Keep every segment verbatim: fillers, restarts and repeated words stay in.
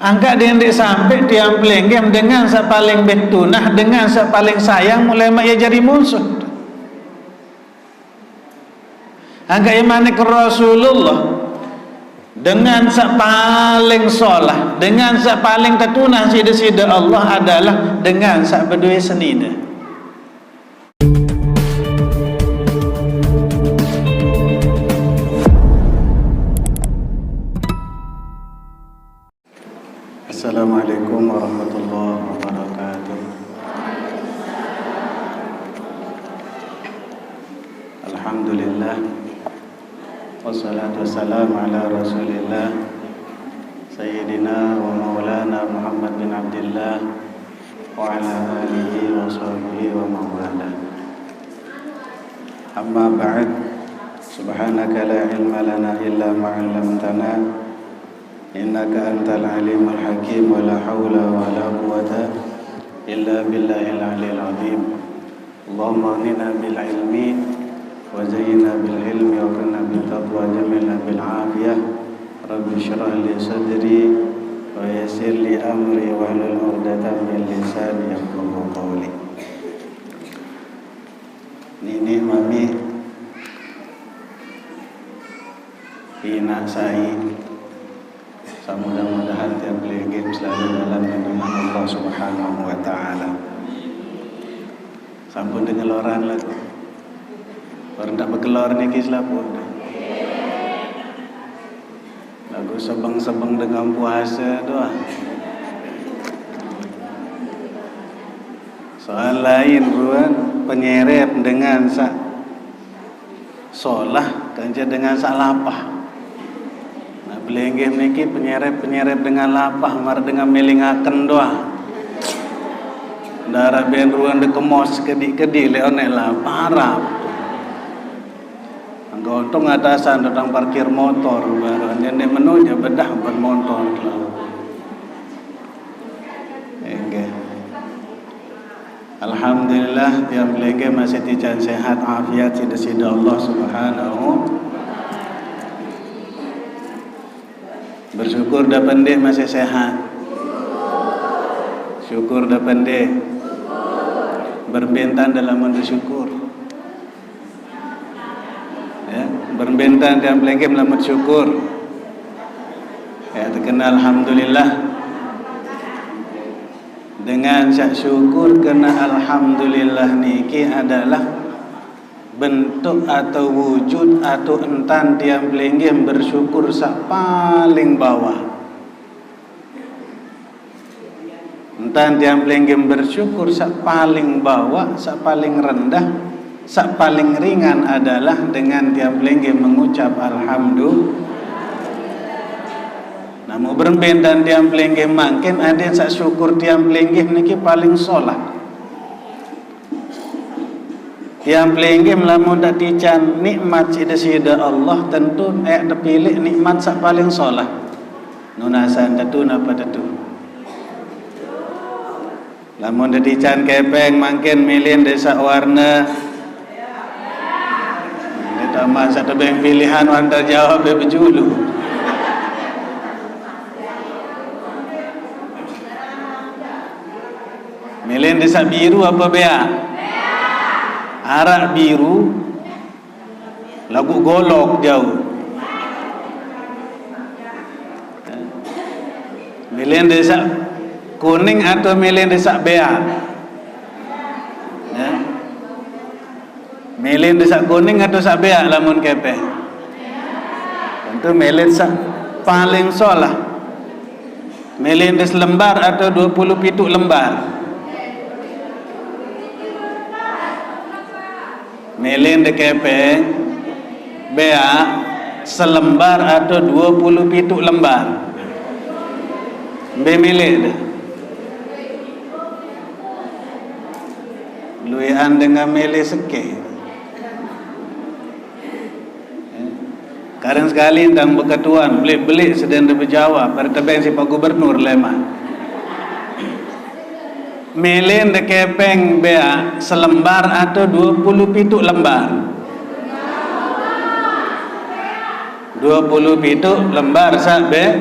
Angka' dendeq sampe tiang pelenggem dengan saq paleng betunah, dengan saq paleng sayang, mule maq ie jari munsuh. Angka' ie manik Rasulullah, dengan saq paleng solah, dengan saq paleng tetunah siq Deside Allah adalah dengan saq bedowe senine. Assalamualaikum warahmatullahi wabarakatuh. Alhamdulillah. Wassalatu wassalamu ala Rasulillah, Sayyidina wa Maulana Muhammad bin Abdillah, wa ala alihi wa sahbihi wa man walah. Amma ba'd. Subhanaka la ilma lana illa ma 'allamtana, innaka antal alimul hakim. Wa la haula wa la quwwata illa billahil aliyil azim. Allahumma aghnina bil ilmi, wa zayyinna bil hilmi, wa akrimna bit taqwa, wa jammilna bil afiyah. Rabbi shrah li sadri, wa yassir li amri, wahlul 'uqdatam min lisani yafqahu qawli. Niniq mamiq, inaq sai, semudah-mudahan tiang pelinggih selalu dalam lindungan Allah Subhanahu wa Ta'ala. Sampun dengeloran lagu. Baruq ndeq bekelor niki selapuq. Lagu sebeng-sebeng dengan puase doang. Soal lain ruen penyeret dengan saq solah kance dengan saq lapah. Nah, pelinggih niki penyeret-penyeret dengan lapah, maraq dengan melingaken doang. Ndaraq ben ruen dekemos kediq-kediq leq oneq lapah, arap. Anggo untung atasan datang parkir motor, baruq ndeq menu je bedah ban motor. Enggih. Alhamdulillah, tiang pelinggih masih tican sehat afiat siq Deside Allah Subhanahu. Bersyukur dapet ndeq masih sehat. Syukur dapet ndeq. Berembe ntan de lamun bersyukur. Ya, berembe ntan tiang pelinggih melamet syukur. Ya, tekene alhamdulillah. Dengan saq syukur kene alhamdulillah niki adalah bentuk atau wujud atau entan tiang pelinggih bersyukur saq paling bawaq. Entan tiang pelinggih bersyukur saq paling bawaq, saq paling rendah, saq paling ringan adalah dengan tiang pelinggih mengucap alhamdulillah. Namun berembe ntan tiang pelinggih mangkin adeqn saq syukur tiang pelinggih niki paling solah. Tiang pelinggih lamun ndeq tican nikmat siq Deside Allah, tentu aeq tepilih nikmat saq paling solah. Nunasan tetu napa tetu? Lamun ndeq tican kepeng mangkin milin de saq warne. Ndeq taman saq tebeng pilihan, wah ntar jawab bejulu. Milin de saq biru apa beaq? Araq biru, laguq golok jauq. Milin de saq kuning atau milin de saq beaq? Ya. Milin de saq kuning atau saq beaq lamun kepeng? Tentu milin saq paling solah. Milin de selembar atau due pulu pituq lembar? Milin de kepeng, beaq, selembar atau due pulu pituq lembar? Mbe milih de? Lueqan dengan milih seke. Karing sekali ndang beketuan, beleq-beleq seden de bejawab, bare tebeng siq Pak Gubernur leman. Milin de kepeng beaq selembar atau due pulu pituq lembar? Due pulu pituq lembar saq be-,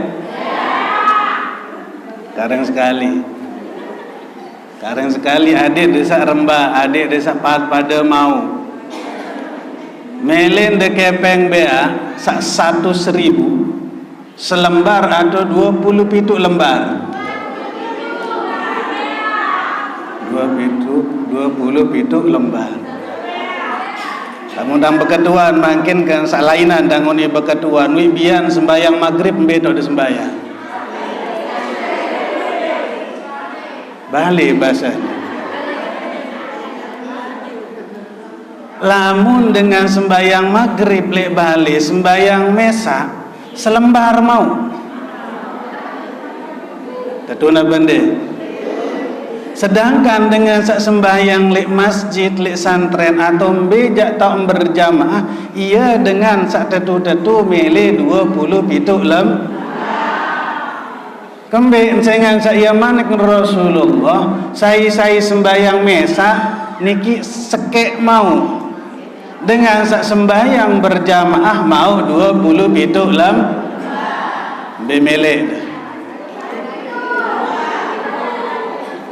Kareng sekali. Kareng sekali adik desa Remba, adik desa Pat pada mau. Melin de kepeng bea sak satu seribu selembar atau dua puluh pitu lembar. Dua pitu, dua puluh pitu lembar. Kamu dang beketuan, makin kan sak lainan dang uni beketuan. Wi bian sembayang maghrib mbe tok de sembayang. Balik bahasanya. Lamun dengan sembayang maghrib lek balik, sembayang mesa selembar mau. Tetuna bende. Sedangkan dengan sak sembayang lek masjid, lek santren atau mbe jak tak berjamaah, ia dengan sak tetu-tetu mele dua puluh pitu lem. Kembe encengan sak ia manik Rasulullah, sai-sai sembayang mesa niki sekek mau. Dengan sak sembayang berjamaah mau dua puluh pitu lem. Mbe melek.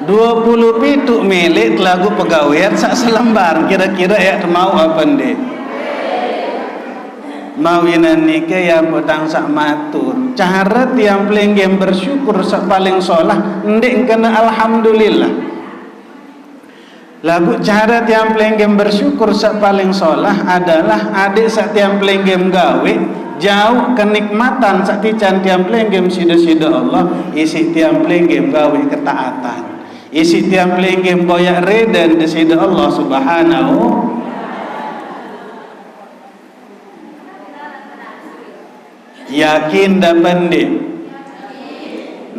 Dua puluh pitu melek lagu pegawean sak selembar, kira-kira ya mau apa nde? Mawinan nike ya petang sak matur. Cara tiang pelinggih bersyukur sak paling solah, ndik kena alhamdulillah. Lagu cara tiang pelinggih bersyukur sak paling solah adalah adik sak tiang pelinggih gawe jauh kenikmatan sak tican tiang pelinggih sida-sida Allah, isi tiang pelinggih gawe ketaatan. Isi tiang pelinggih boyak reden di sida Allah Subhanahu. Yakin dapat ndik?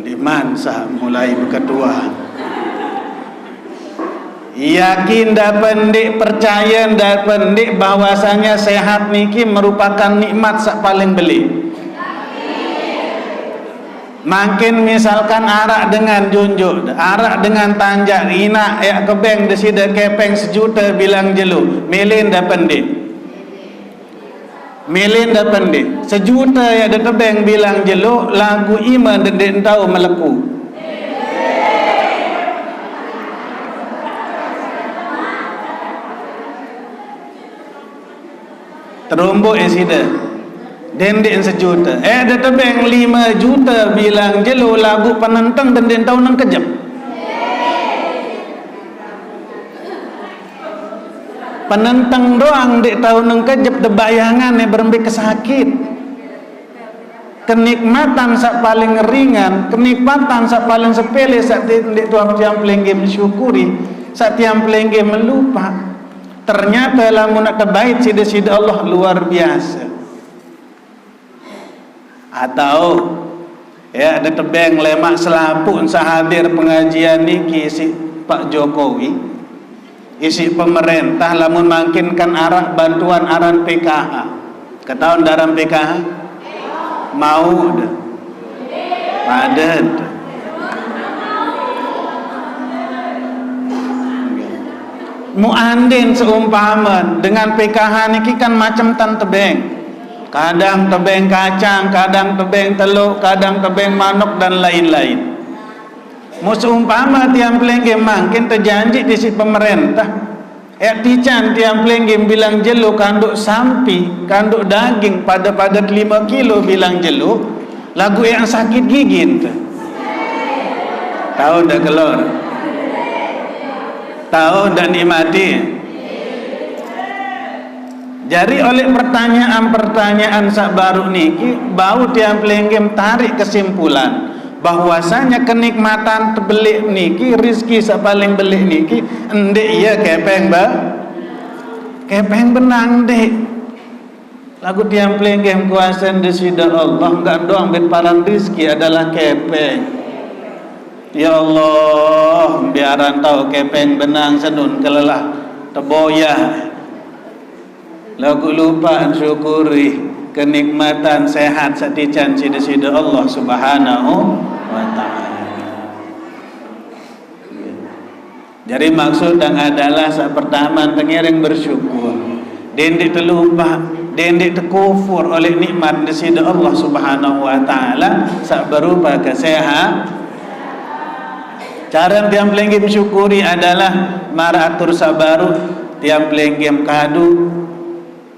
Ndik mansa mulai beketua. Yakin dapat ndik, percaya dapat ndik bahwasanya sehat niki merupakan nikmat sak paling beli. Makin misalkan arak dengan junjuk, arak dengan tanjak, inak yak kebeng desida kepeng sejuta bilang jelu, melin dapat ndik? Melin dapat ndik? Sejuta yak de tebeng bilang jelu, lagu ima nde ndik entau meleku. Terombok ya sida. Dendik sejuta. Eh, de tebeng lima juta bilang jelu lagu penenteng dendik tau nengkejep. Penenteng doang ndik tau nengkejep de bayangan ya berembe kesakit. Kenikmatan sak paling ringan, kenikmatan sak paling sepele sak ti-, ndik tuang tiang pelinggih mensyukuri, sak tiang pelinggih melupa. Ternyata lamun nak tebait sida-sida Allah luar biasa. Atau ya, ada tebeng lemak selapuk sahadir pengajian niki isi Pak Jokowi, isi pemerintah lamun mangkin kan arak bantuan aran P K H. Ketahuan daran P K H? Mau dah. Padet. Muandin seumpama dengan P K H niki kan macam tan tebeng. Kadang tebeng kacang, kadang tebeng teluk, kadang tebeng manuk dan lain-lain. Mu seumpama tiang pelinggih mangkin tejanji di si pemerintah, eh, tican tiang pelinggih bilang jelu kanduk sampi, kanduk daging pada-pada lima kilo bilang jelu, lagu yang sakit gigi ente. Tahu dah kelor? Tahu dah nikmati? Jadi oleh pertanyaan-pertanyaan sak baru niki, bau tiang pelinggih tarik kesimpulan bahwasanya kenikmatan tebelik niki, rizki sak paling belik niki, ndik ia kepeng ba, kepeng benang ndik. Lagu tiang pelinggih kuasa di sida Allah, enggak doang bet paran rizki adalah kepeng. Ya Allah, biaran tau kepeng benang senun kelelah teboyah. Lagu lupa syukuri kenikmatan sehat satican sida-sida Allah Subhanahu wa Ta'ala. Jadi maksud dan adalah sak pertama tengiring bersyukur. Dendik terlupa, dendik terkufur oleh nikmat di sida Allah Subhanahu wa Ta'ala sak berupa kesehat. Cara tiang pelinggih mensyukuri adalah maraq atur saq baruq tiang pelinggih kadu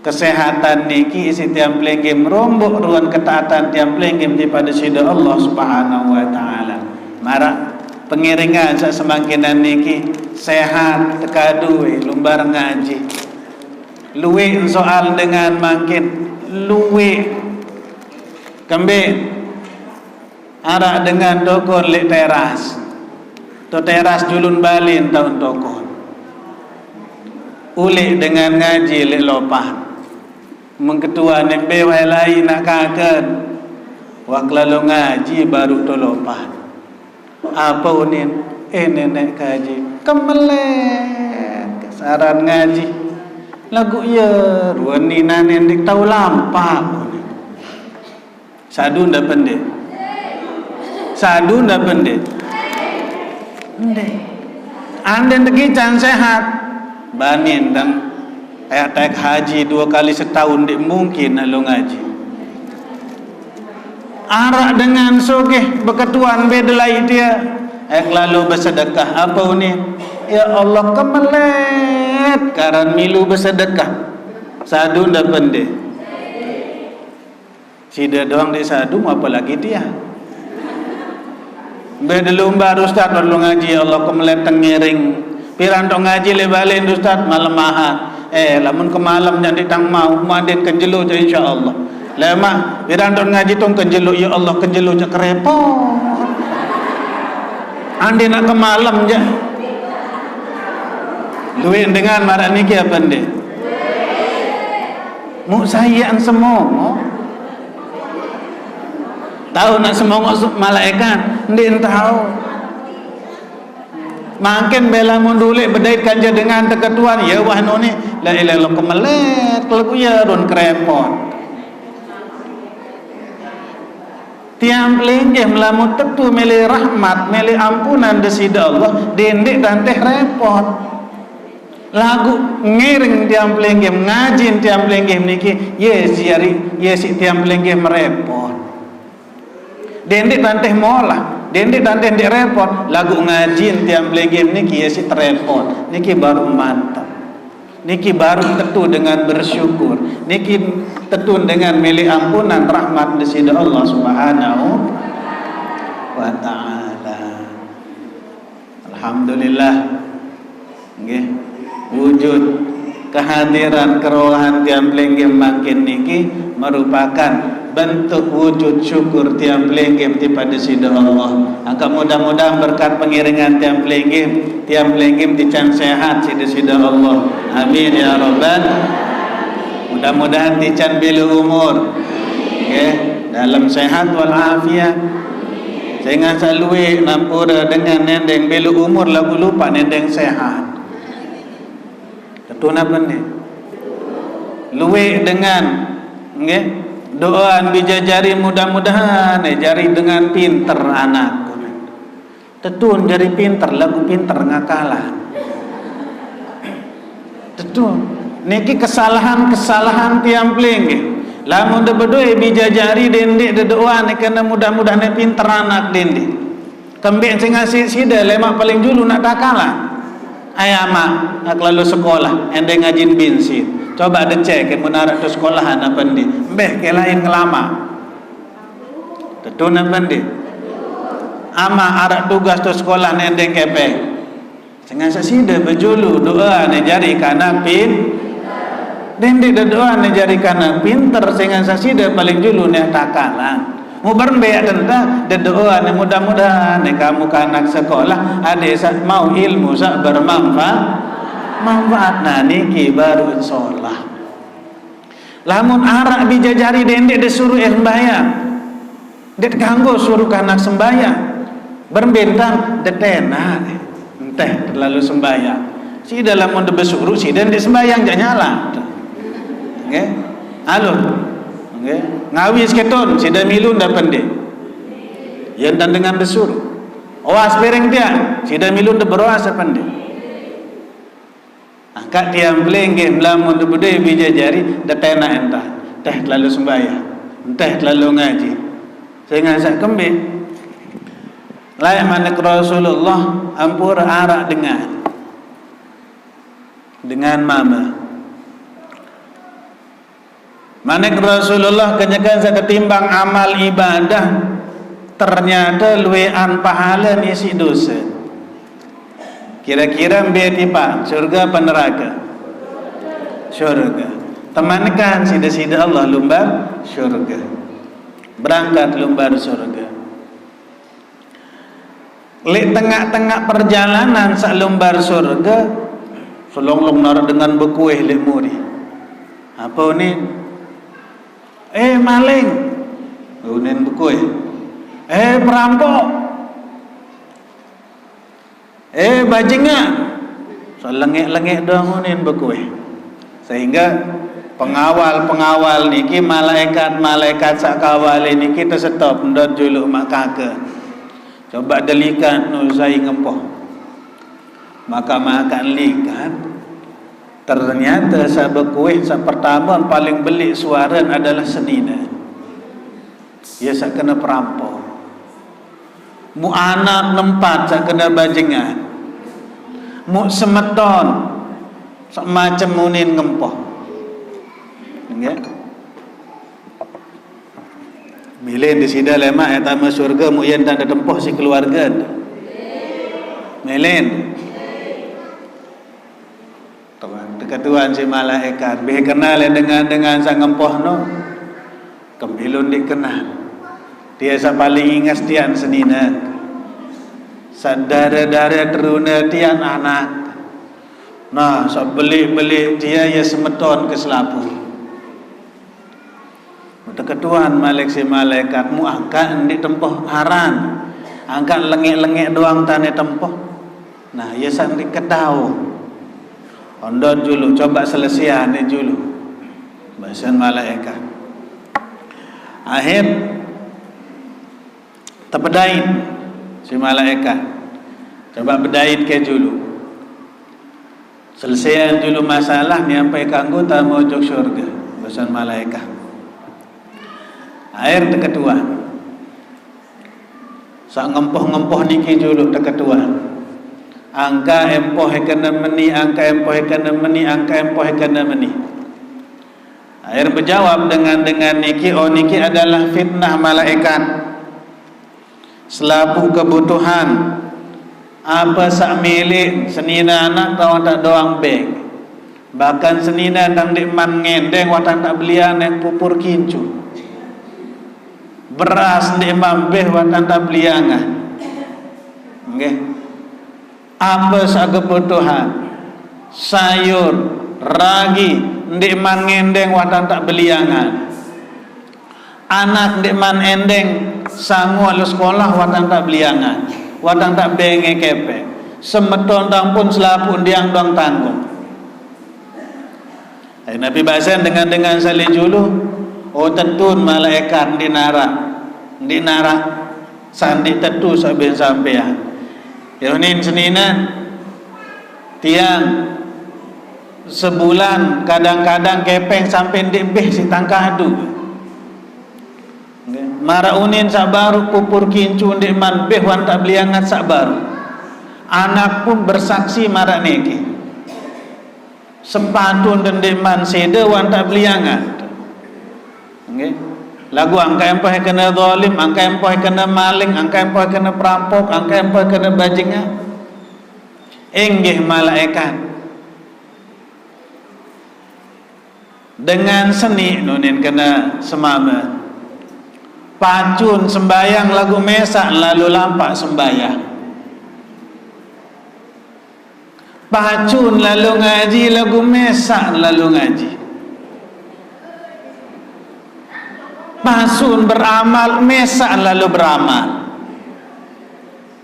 kesehatan niki, isiq tiang pelinggih merombok ruen ketaatan tiang pelinggih tipaq Deside Allah Subhanahu wa Ta'ala. Maraq pengiringan saq semangkinan niki sehat, tekadu, eh, lumbar ngaji. Lueq soal dengan mangkin, lueq. Kembeq? Araq dengan tokon leq teras. To teras julun balen taun tokon. Uleq dengan ngaji leq lopah. Mengketuan embe wae lai naq kaken. Wah, kelalo ngaji baruq to lopah. Ape unin? Eh, neneq kaji. Kemelet. Kesaran ngaji. Laguq ye ruen inane ndeq tao lampaq. Sadu ndeq pende? Sadu ndeq pende? Ndeq. Anden tekican sehat, banin dang kayak taek haji due kali setaun, ndeq mungkin lalo ngaji. Araq dengan sugih beketuan bede lai tie, eh, lalo besedekah. Ape unin? Ya Allah, kemelet karan milu besedekah. Sadu ndeq pende? Side doang ndeq sadu, apalagi tie. Mbe delumbar ustaz, perlu ngaji, ya Allah, kemelet tengiring. Piran tok ngaji leq balen ustaz, malem Ahad. Eh, lamun kemalem nyandik tang mau, mandin kenjelo je, insyaallah. Lemaq, piran tok ngaji tong kenjelo, ya Allah, kenjelo je kerepot. Andin nak kemalem je. Lueq dengan maraq niki ape ndeq? Muq saian semongok. Tao nak semongok su-, malaekat? Ndeq tao. Mangkin bela mun duleq bedait kance dengan teketuan, ye wah nuni, la ilaha illallah, kemelet, keleku ye run kerepot. Tiang pelinggih melamun tetu mele rahmat, mele ampunan Deside Allah, dendeq tanteh repot. Laguq ngiring tiang pelinggih, ngajin tiang pelinggih niki, ye siq jari, ye siq tiang pelinggih merepot. Dendeq tanteh molah, dendeq tanteh ndeq repot, laguq ngajin tiang pelinggih niki, ye siq terepot. Niki baruq mantep. Niki baruq tetu dengan bersyukur. Niki tetu dengan mele ampunan rahmat Deside Allah Subhanahu wa Ta'ala. Alhamdulillah. Nggih. Wujud kehadiran kerohan tiang pelinggih mangkin niki merupakan bentuk wujud syukur tiang pelinggih tipaq Deside Allah. Angkaq mudah-mudahan berkat pengiringan tiang pelinggih, tiang pelinggih tican sehat siq Deside Allah. Amin ya rabbal. Mudah-mudahan tican belo umur. Nggih, dalam sehat wal afiat. Sengaq saq lueq nampure dengan nendeng belo umur laguq lupaq nendeng sehat. Tetu napa ndeq? Lueq dengan, nggih, doan bije jari, mudah-mudahan, eh, jari dengan pinter anak. Tetun jari pinter, laguq pinter ngakalan. Tetun. Niki kesalahan-kesalahan tiang pelinggih. Lamun de bedoe bije jari, dendeq de doan, kene mudah-mudahan pinter anak dendeq. Kembeq sing ngasih side lemaq paling julu nak takalan? Ai amaq, nak lalo sekolah, endeng ngajin bensin. Coba decek, mun araq to sekolahan ape ndeq? Mbeh ke lain ngelamaq. Tetu napa ndeq? Amaq araq tugas to sekolah, nendeng kepeng. Sengaq saq side bejulu doane jari kanak pin-, dendeq de doane jari kanak pinter, sengaq saq side paling julu neq takalan. Muber mbeq tentang de doane, mudah-mudahan kamu kanak sekolah adeq saq mau ilmu saq bermanfaat. Manfaat, nah, niki baruq solah. Lamun araq bije jari dendeq de suruh sembahyang, ndeq kanggo suruh kanak sembahyang. Berembe entan? De tenaq, enteh terlalu sembahyang. Side lamun de besuruh, side ndeq sembahyang, jaq nyala. Nggih. Alur. Nggih. Ngawi seketon, side milu ndeq pendek. Yen entan dengan besuruh. Oas piring tiang, side milu ndeq beroas pendek. Angkaq tiang pelinggih melamun de bedoe bije jari, de tenaq entan. Enteh terlalu sembahyang, enteh terlalu ngaji. Sengaq saq kembe? Lain manik Rasulullah, ampun arak dengan, dengan mama. Manik Rasulullah kenyekan seketimbang amal ibadah, ternyata luean pahala nisi dosa. Kira-kira mbe tipak, surga apa neraka? Surga. Temanekan sida-sida Allah lumbar surga. Berangkat lumbar surga. Lek tengah-tengah perjalanan sak lumbar surga, selonglong narak dengan bekuih lek muri. Apa ni? "Eh, maling." Unin bekuih. "Eh, perampok." "Eh, bajingan." Selengek-lengek doang unin bekuih. Sehingga pengawal-pengawal niki, malaikat-malaikat sak kawal niki tesetop ndot juluk mak kaka. Coba delikat nusai ngempoh. Maka makan likat. Ternyata sak bekuih sak pertama paling belik suara adalah senina. Ya sak kena perampok. Mu anak nempat sak kena bajingan. Mu semeton sak macem unin ngempoh. Nggih. Milen di sida lemak ya tama surga, mu yen tanda tempoh si keluarga. Milen. Tuan, teketuan si malaikat. Bih kenal ya dengan, dengan sak ngempoh no. Kembilun dik kenal. Dia sak paling ingas tian senina. Sak dara-dara teruna tian anak. Nah, sak belik-belik dia ya semeton ke selapuh. Teketuan malik si malaikat, mu angkat ndik tempoh aran, angkat lengek-lengek doang tane tempoh. Nah, ya sak ndik ketau. Ondot juluk, coba selesaian ni juluk. Bahasan malaikat. Akhir tepedait si malaikat. Coba bedait ke juluk. Selesaian juluk masalah nyampai kanggo tama ojok surga. Bahasan malaikat. Akhir teketuan. Sak ngempoh-ngempoh niki juluk teketuan. Angka empoh kena meni, angka empoh kena meni, angka empoh kena meni. Akhir bejawab dengan, dengan niki, oh niki adalah fitnah malaikat. Selapuh kebutuhan, apa sak milik senina anak tau tak doang beng. Bahkan senina tang dik man ngendeng watang tak belian yang pupur kincu. Beras ndik man beh watang tak beliangan. Nggih. Apa sak kebutuhan? Sayur, ragi, ndik man ngendeng watang tak beliangan. Anak ndik man endeng sangu alu sekolah watang tak beliangan, watang tak benge kepeng. Semeton tang pun selapuh ndiang doang tanggung. Ai Nabi basen dengan, dengan salik julu, oh tetun malaikat ndik narak, ndik narak. Sandik tetu saben sampean. Yonin senina, tiang sebulan kadang-kadang kepeng sampai ndik beh si tangkah adu. Nggih. Marak unin sak baru pupur kincu ndik man beh wan tak beliangat sak baru. Anak pun bersaksi marak niki. Sepatu ndendik man sida wan tak beliangat. Nggih. Lagu angka empoh kena zalim, angka empoh kena maling, angka empoh kena perampok, angka empoh kena bajingan. Inggih malaikat. Dengan seni nunin kena semama. Pacun sembayang lagu mesak lalu lampak sembayang. Pacun lalu ngaji lagu mesak lalu ngaji. Pasun beramal mesak lalu beramal.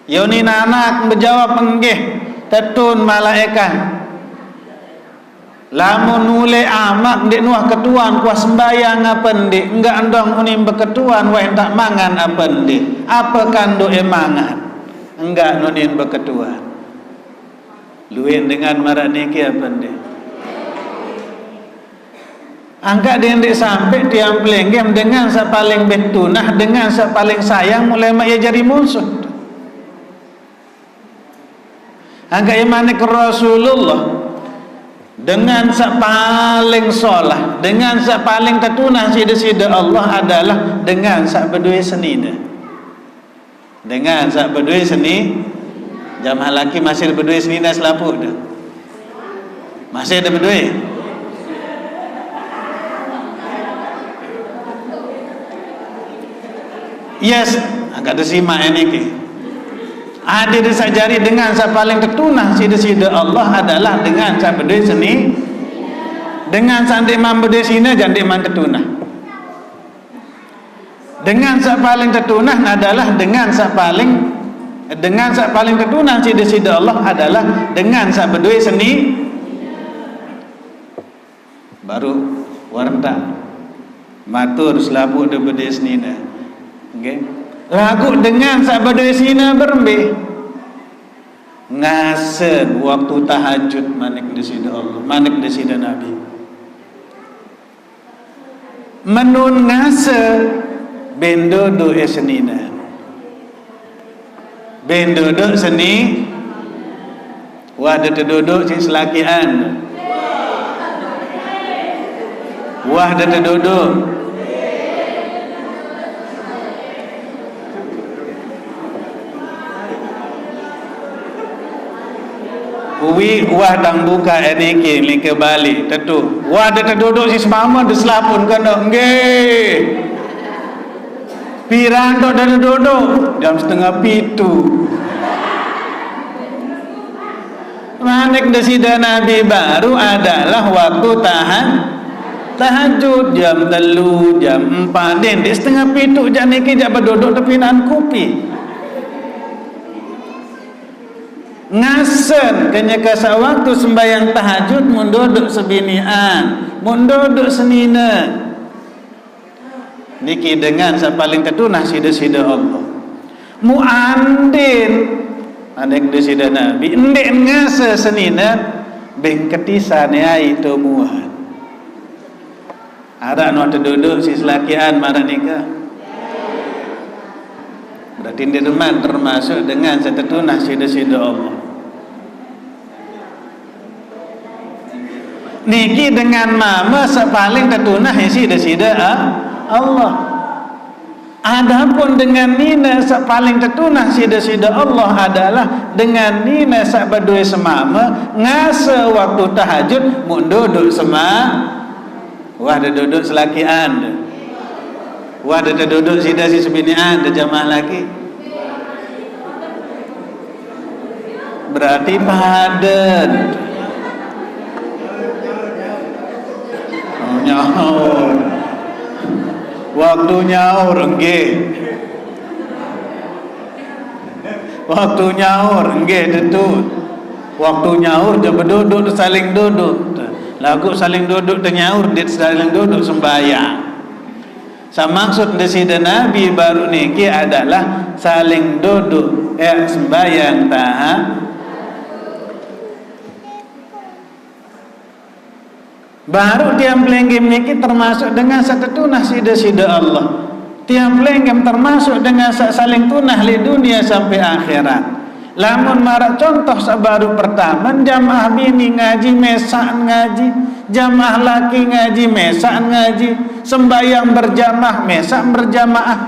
Yoni nanak menjawab enggih tetun malaikat. Lamun nule amak ndik nuah ketuan kuah sembayang apa ndik, enggak endong unim beketuan wah tak mangan apa ndik. Apa kanduk emangan? Enggak nunin beketuan. Luin dengan marak niki apa ndik? Angkat dia ndik sampai tiang pelenggem dengan sak paling betunah, dengan sak paling sayang mulai mak ia jadi musuh. Angka iman ke Rasulullah, dengan saq paling solah, dengan saq paling tetunah siq Deside Allah adalah dengan saq bedoe senine. Dengan saq bedoe seni-, jamaah laki masih bedoe senine selapuq de? Masih de bedoe? Yes, angkat de simaq niki. Ade de saq jari dengan saq paling tetunah siq Deside Allah adalah dengan saq bedoe seni-, dengan saq ndeqman bedoe senine, jaq ndeqman tetunah. Dengan saq paling tetunah adalah dengan saq paling, dengan saq paling tetunah siq Deside Allah adalah dengan saq bedoe seni-, baruq warentak matur selapuq de bedoe senine. Nggih. Laguq dengan saq bedoe senine berembe? Ngasen waktu tahajud, manik Deside Allah, manik Deside Nabi. Menun ngase, ben dodoq senine. Ben dodoq seni-, wah de tedodoq siq selakian. Wah de tedodoq. Uwi wah tang buka eniki nike bali, tetu. Wah de tedodoq siq semame de selapuq kene, nggih. Piran toq de tedodoq? Jam setengah pitu. Manik Deside Nabi baruq adalah waktu taha-, tahajud, jam telu, jam empat, ndeq setengah pitu jaq niki jaq bedodoq tepinaqan kupi. Ngasen kenyeke saq waktu sembahyang tahajud mun dodoq sebinian, mun dodoq senine. Niki dengan saq paling tetunah siq Deside Allah. Muandin, manik Deside Nabi, ndeq ngase senine, ben ketisan ai tomuan. Araq no tedodoq siq selakian maraq nike? Berarti ndeqman termasuk dengan saq tetunah siq Deside Allah. Niki dengan mame saq paling tetunah isiq Deside A-, Allah. Adapun dengan nine saq paling tetunah siq Deside Allah adalah dengan nine saq bedoe semame, ngase waktu tahajud, mun dodoq sema-, wah de dodoq selakian de. Wah de tedodoq side siq sebinian de jamaah laki. Berarti padet. Oh, nyaur. Waktu nyaur, nggih. Waktu nyaur, nggih, tetu. Waktu nyaur, jaq bedodoq, saling dodoq. Laguq saling dodoq tenyaur, ndeq saling dodoq sembahyang. Saq maksud Deside Nabi baruq niki adalah saling dodoq, eh, sembahyang taha-, baruq tiang pelinggih niki termasuk dengan saq tetunah siq Deside Allah. Tiang pelinggih termasuk dengan saq saling tunah leq dunie sampai akhirat. Lamun maraq contoh saq baruq pertame, jamaah bini ngaji mesaq ngaji, jamaah laki ngaji mesaq ngaji, sembahyang berjamaah mesaq berjamaah.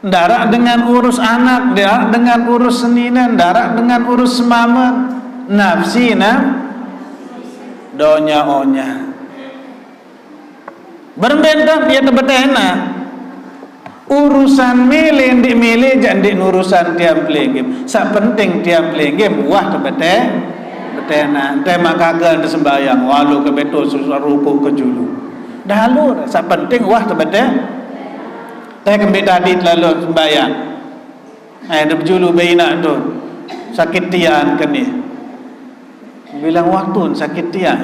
Ndaraq dengan urus anak, ndaraq dengan urus senine, ndaraq dengan urus semame, nafsi na donya-onya. Berembe entan, ie tebetena. Urusan mele ndeq mele jaq ndeq urusan tiang pelinggih. Saq penting tiang pelinggih wah tebete-, betena. Ente maq kagak ente sembahyang, walu ke beto susah rukuk ke julu. Dalur, saq penting wah tebete-, te kembe tadi telalo sembahyang. Eh, de bejulu be inaq tu. Sakit tian keni. Bilang waktun sakit tian.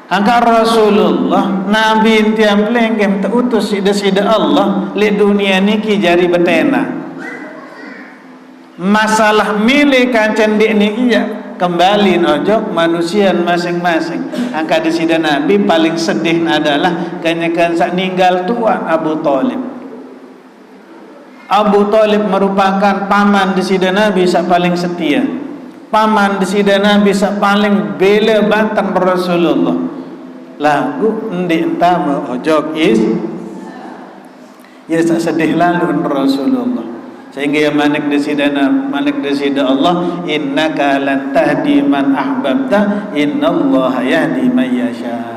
Angkaq Rasulullah, Nabi tiang pelinggih teutus siq Deside Allah leq dunie niki jari betena. Masalah mele kance ndeq niki jaq kembali ojok manusie masing-masing. Angkaq Deside Nabi paling sedih adalah kenyeken saq ninggal tuaq Abu Thalib. Abu Thalib merupakan paman Desida Nabi saq paling setia. Paman Desida Nabi saq paling bela banten Rasulullah. Laguq ndeq entame ojok is, ya saq sedih lalo Rasulullah. Sehingga ya manik Desida Na-, manik Desida Allah, "Innaka lan tahdi man ahbabta, innallaha yahdi man yasha."